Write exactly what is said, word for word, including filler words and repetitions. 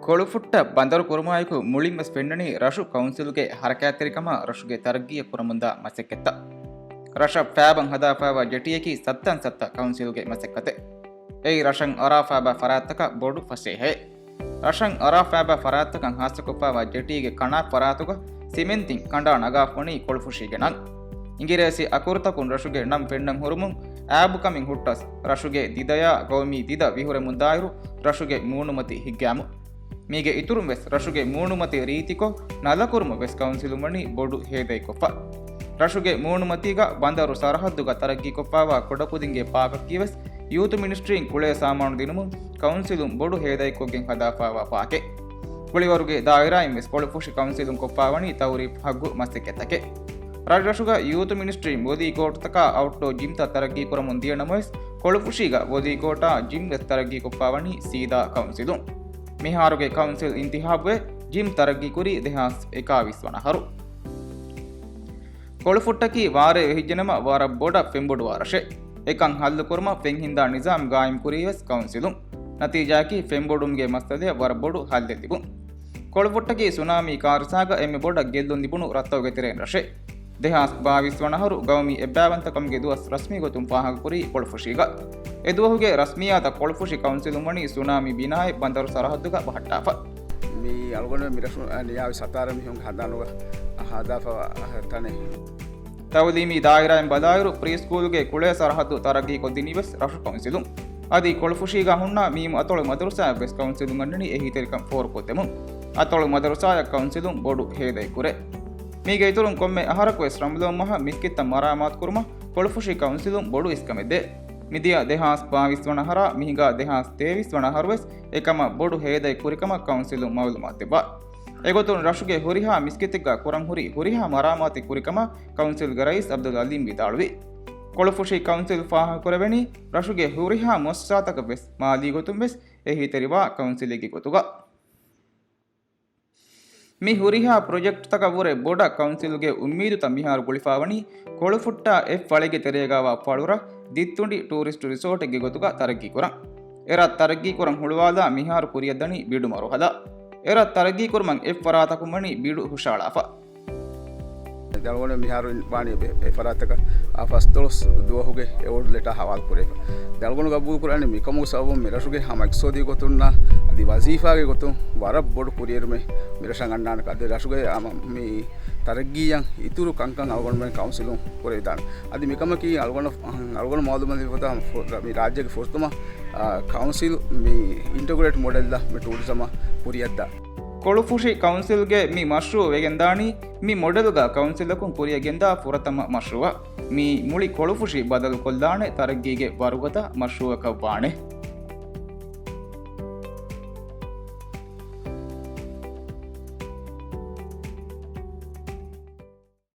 ކޮޅުފުއްޓަށް ބަނދަރު ކުރުމާއެކު މުޅިންވެސް ފެންނަނީ ރަށު ކައުންސިލުގެ ހަރަކާތްތެރިކަމާ ރަށުގެ ތަރައްގީއަށް ކުރަމުންދާ މަސައްކަތްތައް. ރަށަށް ފައިބަން ހަދާފައިވާ ޖެޓީއަކީ ސައްތަން ސައްތަ ކައުންސިލުގެ މަސައްކަތެއް. އެއީ ރަށަށް އަރާފައިބާ ފަރާތްތަކަށް ބޮޑު ފަސޭހައެއް. ރަށަށް އަރާފައިބާ ފަރާތްތަކަށް ހާއްސަކޮށްފައިވާ ޖެޓީގެ ކަނާތް ފަރާތުގަ ސިމެންތިން ކަނޑާ ނަގާފަވަނީ ކޮޅުފުށީގެ ނަން. އިނގިރޭސި އަކުރުތަކުން ރަށުގެ ނަން ފެންނަން ހުރުމުން އާބުކަމެއް ހުއްޓަސް، ރަށުގެ ދިދަޔާ ގައުމީ ދިދަ ވިހުރެމުންދާއިރު، ރަށުގެ މޫނުމަތި ހިއްގާމު. މީގެ އިތުރުން ވެސް ރަށުގެ މޫނުމަތި ރީތިކޮށް ނަލަކުރުމަށް ވެސް ކައުންސިލުން ވަނީ ބޮޑު ހޭދައެއްކޮށްފަ. ރަށުގެ މޫނުމަތީގަ ބަނދަރު ސަރަހައްދުގަ ތަރައްގީކޮށްފައިވާ ކުޑަކުދިންގެ ޕާކަކީ ވެސް ޔޫތު މިނިސްޓްރީން ކުޅޭ ސާމާނު ދިނުމުން ކައުންސިލުން ބޮޑު ހޭދައެއްކޮށްގެން ހަދާފައިވާ ޕާކެއް. ކުޅިވަރުގެ ދާއިރާއިން ވެސް ކޮޅުފުށި ކައުންސިލުން ކޮށްފައިވަނީ ތައުރީފް ހައްގު މަސައްކަތްތަކެއް. ރަށްރަށުގަ ޔޫތު މިނިސްޓްރީން ވޮލީ ކޯޓްތަކާ އައުޓްޑޯ ޖިމްތައް ތަރައްގީ ކުރަމުން ދިޔަ ނަމަވެސް، ކޮޅުފުށީގަ ވޮލީ ކޯޓާ ޖިމް ވެސް ތަރައްގީ ކޮށްފައިވަނީ ސީދާ ކައުންސިލުން. މިހާރުގެ ކައުންސިލް އިންތިހާބުގެ ޖިމް ތަރައްގީ ކުރީ ދެހާސް އެކާވީސް ވަނަ އަހަރު. ކޮޅުފުއްޓަކީ ވާރޭ ވެހިއްޖެނަމަ ވަރަށް ބޮޑަށް ފެންބޮޑުވާ ރަށެއް. އެކަން ހައްލުކުރުމަށް ފެންހިންދާ ނިޒާމް ގާއިމްކުރީ ވެސް ކައުންސިލުން. ނަތީޖާއަކީ ފެންބޮޑުމުގެ މައްސަލަޔަށް ވަރަށް ބޮޑު ހައްލެއް ލިބުން. ކޮޅުފުއްޓަކީ ސުނާމީ ކާރިސާގަ އެންމެ ބޮޑަށް ގެއްލުން ލިބުނު ރަށްތަކުގެ ތެރެއިން ރަށެއް. ދެހާސް ބާވީސް ވަނަ އަހަރު ގައުމީ އެއްބައިވަންތަކަމުގެ ދުވަސް ރަސްމީ ގޮތުން ފާހަގަކުރީ ކޮޅުފުށީގަ. އެ ދުވަހުގެ ރަސްމިއްޔާތަށް ކޮޅުފުށި ކައުންސިލުން ވަނީ ސުނާމީ ބިނާއެއް ބަނދަރު ސަރަހައްދުގަ ބަހައްޓާފަ. މި އަޅުގަނޑު މިރަށު ނިޔާވި ސަތާރަ މީހުންގެ ހަނދާނުގަ ހަދާފަ ތަނެއް. ތައުލީމީ ދާއިރާއިން ބަލާއިރު، ޕްރީ ސްކޫލްގެ ކުޅޭ ސަރަހައްދު ތަރައްގީކޮށްދިނީ ވެސް ރަށު ކައުންސިލުން. އަދި ކޮޅުފުށީގަ ހުންނަ މީމު އަތޮޅު މަދަރުސާއަށް ވެސް ކައުންސިލުން އަންނަނީ އެހީތެރިކަން ފޯރުކޮށްދެމުން. އަތޮޅު މަދަރުސާއަށް ކައުންސިލުން ބޮޑު ހޭދައެއް ކުރޭ. މީގެ އިތުރުން ކޮންމެ އަހަރަކު ވެސް ރަމަޟާން މަހަށް މިސްކިތްތައް މަރާމާތު ކުރުމަށް ކޮޅުފުށި ކައުންސިލުން ބޮޑު އިސްކަމެއް ދޭ. މިދިޔަ ދެހާސް ބާވީސް ވަނަ އަހަރާ މިހިނގާ ދެހާސް ތޭވީސް ވަނަ އަހަރު ވެސް އެކަމަށް ބޮޑު ހޭދައެއް ކުރިކަމަށް ކައުންސިލުން މައުލޫމާތު ދެއްވާ. އެގޮތުން ރަށުގެ ހުރިހާ މިސްކިތެއްގަ ކުރަން ހުރި ހުރިހާ މަރާމާތެއް ކުރިކަމަށް ކައުންސިލްގެ ރައީސް އަބްދުލް އަލީމް ވިދާޅުވި. ކޮޅުފުށި ކައުންސިލް ފާހަގަކުރެވެނީ ރަށުގެ ހުރިހާ މުއައްސަސާތަކަށް ވެސް މާލީ ގޮތުން ވެސް އެހީތެރިވާ ކައުންސިލެއްގެ ގޮތުގަ. މި ހުރިހާ ޕްރޮޖެކްޓްތަކަށް ވުރެ ބޮޑަށް ކައުންސިލްގެ އުއްމީދުތައް މިހާރު ގުޅިފައިވަނީ ކޮޅުފުއްޓާ އެއްފަޅިގެ ތެރޭގަވާ ފަޅުރަށް ދިއްތުނޑި ޓޫރިސްޓު ރިސޯޓެއްގެ ގޮތުގަ ތަރައްގީކުރަން. އެރަށް ތަރައްގީކުރަން ހުޅުވާލާ މިހާރު ކުރިއަށްދަނީ ބިޑު މަރުހަލާ. އެރަށް ތަރައްގީކުރުމަށް އެއްފަރާތަކުން ވަނީ ބިޑު ހުށައަޅާފަ. ދެ އަޅުގަނޑު މިހާރު ވާނީ އެ ފަރާތަކަށް އާ ފަސްދޮޅަސް ދުވަހުގެ އެވޯޑް ލެޓާ ހަވާލު ކުރެފަ. ދެ އަޅުގަނޑު ގަބޫލު ކުރާނީ މިކަމުގެ ސަބަބުން މި ރަށުގެ ހަމަ އިޤްތިޞާދީ ގޮތުންނާ އަދި ވަޒީފާގެ ގޮތުން ވަރަށް ބޮޑު ކުރިއެރުމެއް މި ރަށަށް އަންނާނެ. އަދި ރަށުގެ ހަމަ މި ތަރައްގީއަށް އިތުރު ކަންކަން އަޅުގަނޑުމެން ކައުންސިލުން ކުރެވިދާނެ. އަދި މިކަމަކީ އަޅުގަނޑު، އަޅުގަނޑު މައުލޫމާތު ލިބިފަދަ މި ރާއްޖޭގެ ފުރަތަމަ އާ، ކައުންސިލް މި އިންޓަގްރޭޓް މޮޑެލްއަށް މި ޓޫރިޒަމަށް ކުރިއަށްދާ. ކޮޅުފުށި ކައުންސިލްގެ މި މަޝްރޫޢު ވެގެންދާނީ މި މޮޑެލްގަ ކައުންސިލަކުން ކުރިއަށް ގެންދާ ފުރަތަމަ މަޝްރޫޢަށް. މި މުޅި ކޮޅުފުށި ބަދަލުކޮށްލާނެ ތަރައްގީގެ ވަރުގަދަ މަޝްރޫޢަކަށް ވާނެ.